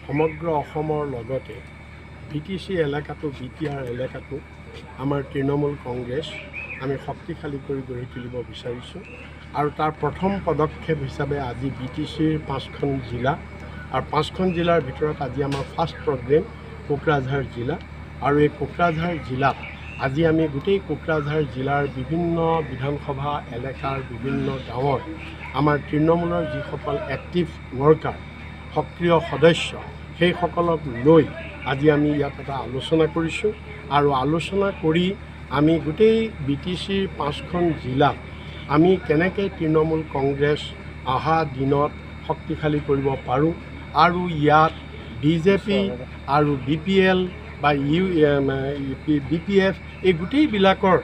সমগ্ৰ অসমৰ লগতে বিটিচি এলেকাটো, বিটিআৰ এলেকাটো আমাৰ তৃণমূল কংগ্ৰেছ আমি শক্তিশালী কৰি গঢ়ি তুলিব বিচাৰিছোঁ। আৰু তাৰ প্ৰথম পদক্ষেপ হিচাপে আজি বিটিচিৰ 5খন জিলা আৰু 5খন জিলাৰ ভিতৰত আজি আমাৰ ফাৰ্ষ্ট প্ৰগ্ৰেম কোকৰাঝাৰ জিলা। আৰু এই কোকৰাঝাৰ জিলাত আজি আমি গোটেই কোকৰাঝাৰ জিলাৰ বিভিন্ন বিধানসভা এলেকাৰ বিভিন্ন গাঁৱৰ আমাৰ তৃণমূলৰ যিসকল এক্টিভ ৱৰ্কাৰ, সক্ৰিয় সদস্য, সেইসকলক লৈ আজি আমি ইয়াত এটা আলোচনা কৰিছোঁ। আৰু আলোচনা কৰি আমি গোটেই বিটিচিৰ 5খন জিলাত আমি কেনেকৈ তৃণমূল কংগ্ৰেছ অহা দিনত শক্তিশালী কৰিব পাৰোঁ আৰু ইয়াত বিজেপি আৰু বিপিএল বা বিপিএফ এই গোটেইবিলাকৰ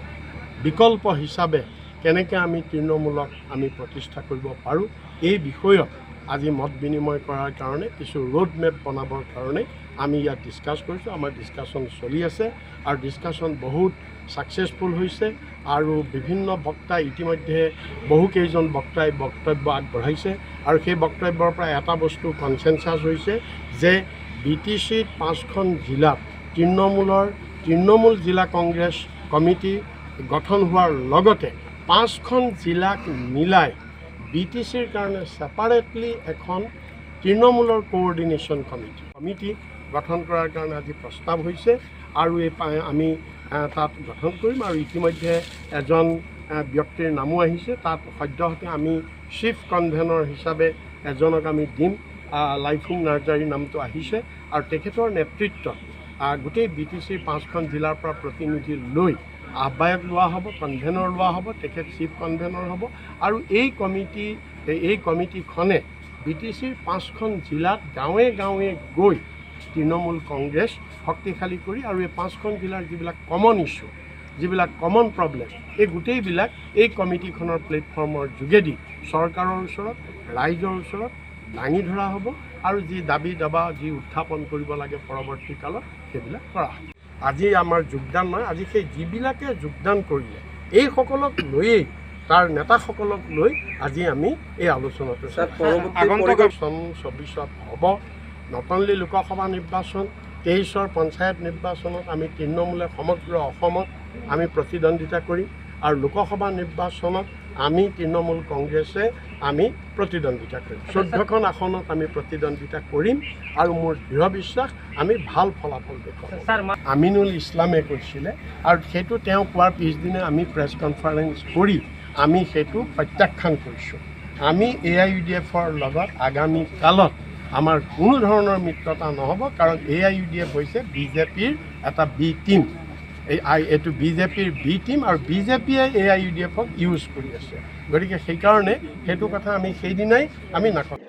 বিকল্প হিচাপে কেনেকৈ আমি তৃণমূলক আমি প্ৰতিষ্ঠা কৰিব পাৰোঁ, এই বিষয়ত আজি মত বিনিময় কৰাৰ কাৰণে, কিছু ৰোড মেপ বনাবৰ কাৰণে আমি ইয়াত ডিছকাছ কৰিছোঁ। আমাৰ ডিছকাশ্যন চলি আছে আৰু ডিছকাশ্যন বহুত ছাকচেছফুল হৈছে আৰু বিভিন্ন বক্তাই, ইতিমধ্যে বহুকেইজন বক্তাই বক্তব্য আগবঢ়াইছে। আৰু সেই বক্তব্যৰ পৰা এটা বস্তু কনচেনচাছ হৈছে যে বিটিচিত 5খন জিলাত তৃণমূল জিলা কংগ্ৰেছ কমিটি গঠন হোৱাৰ লগতে 5খন জিলাক মিলাই বিটিচিৰ কাৰণে ছেপাৰেটলি এখন তৃণমূলৰ কোঅৰ্ডিনেশ্যন কমিটি গঠন কৰাৰ কাৰণে আজি প্ৰস্তাৱ হৈছে। আৰু এই আমি তাত গঠন কৰিম। আৰু ইতিমধ্যে এজন ব্যক্তিৰ নামো আহিছে। তাত সদ্যহতে আমি চিফ কনভেনৰ হিচাপে এজনক আমি দিম। লাইফুং নাৰ্জাৰীৰ নামটো আহিছে আৰু তেখেতৰ নেতৃত্বত গোটেই বিটিচিৰ 5খন জিলাৰ পৰা প্ৰতিনিধি লৈ আহ্বায়ক লোৱা হ'ব, কনভেনৰ লোৱা হ'ব, তেখেত চিফ কনভেনৰ হ'ব। আৰু এই কমিটিখনে বিটিচিৰ 5খন জিলাত গাঁৱে গাঁৱে গৈ তৃণমূল কংগ্ৰেছ শক্তিশালী কৰি আৰু এই 5খন জিলাৰ যিবিলাক কমন ইছ্যু, যিবিলাক কমন প্ৰব্লেম, এই গোটেইবিলাক এই কমিটিখনৰ প্লেটফৰ্মৰ যোগেদি চৰকাৰৰ ওচৰত, ৰাইজৰ ওচৰত দাঙি ধৰা হ'ব আৰু যি দাবী দাবা যি উত্থাপন কৰিব লাগে পৰৱৰ্তী কালত সেইবিলাক কৰা হ'ব। আজি আমাৰ যোগদান নহয়, আজি সেই যিবিলাকে যোগদান কৰিলে এইসকলক লৈয়েই, তাৰ নেতাসকলক লৈ আজি আমি এই আলোচনাটো। আগন্তুক চন 24ত হ'ব not only Lok Sabha নিৰ্বাচন, 23ৰ পঞ্চায়ত নিৰ্বাচনত আমি তৃণমূলে সমগ্ৰ অসমত আমি প্ৰতিদ্বন্দ্বিতা কৰিম আৰু লোকসভা নিৰ্বাচনত আমি তৃণমূল কংগ্ৰেছে আমি প্ৰতিদ্বন্দ্বিতা কৰিম। 14খন আসনত আমি প্ৰতিদ্বন্দ্বিতা কৰিম আৰু মোৰ দৃঢ় বিশ্বাস আমি ভাল ফলাফল দেখুৱাম। আমিনুল ইছলামে কৈছিলে আৰু সেইটো তেওঁ কোৱাৰ পিছদিনা আমি প্ৰেছ কনফাৰেঞ্চ কৰি আমি সেইটো প্ৰত্যাখ্যান কৰিছোঁ। আমি এআইইউডিএফৰ লগত আগামী কালত আমাৰ কোনো ধৰণৰ মিত্ৰতা নহ'ব, কাৰণ এআইইউডিএফ হৈছে বিজেপিৰ এটা বি টিম। এইটো বিজেপিৰ বি টিম আৰু বিজেপিয়ে এআইইউডিএফক ইউজ কৰি আছে। গতিকে সেইকাৰণে সেইটো কথা আমি সেইদিনাই আমি নাকচ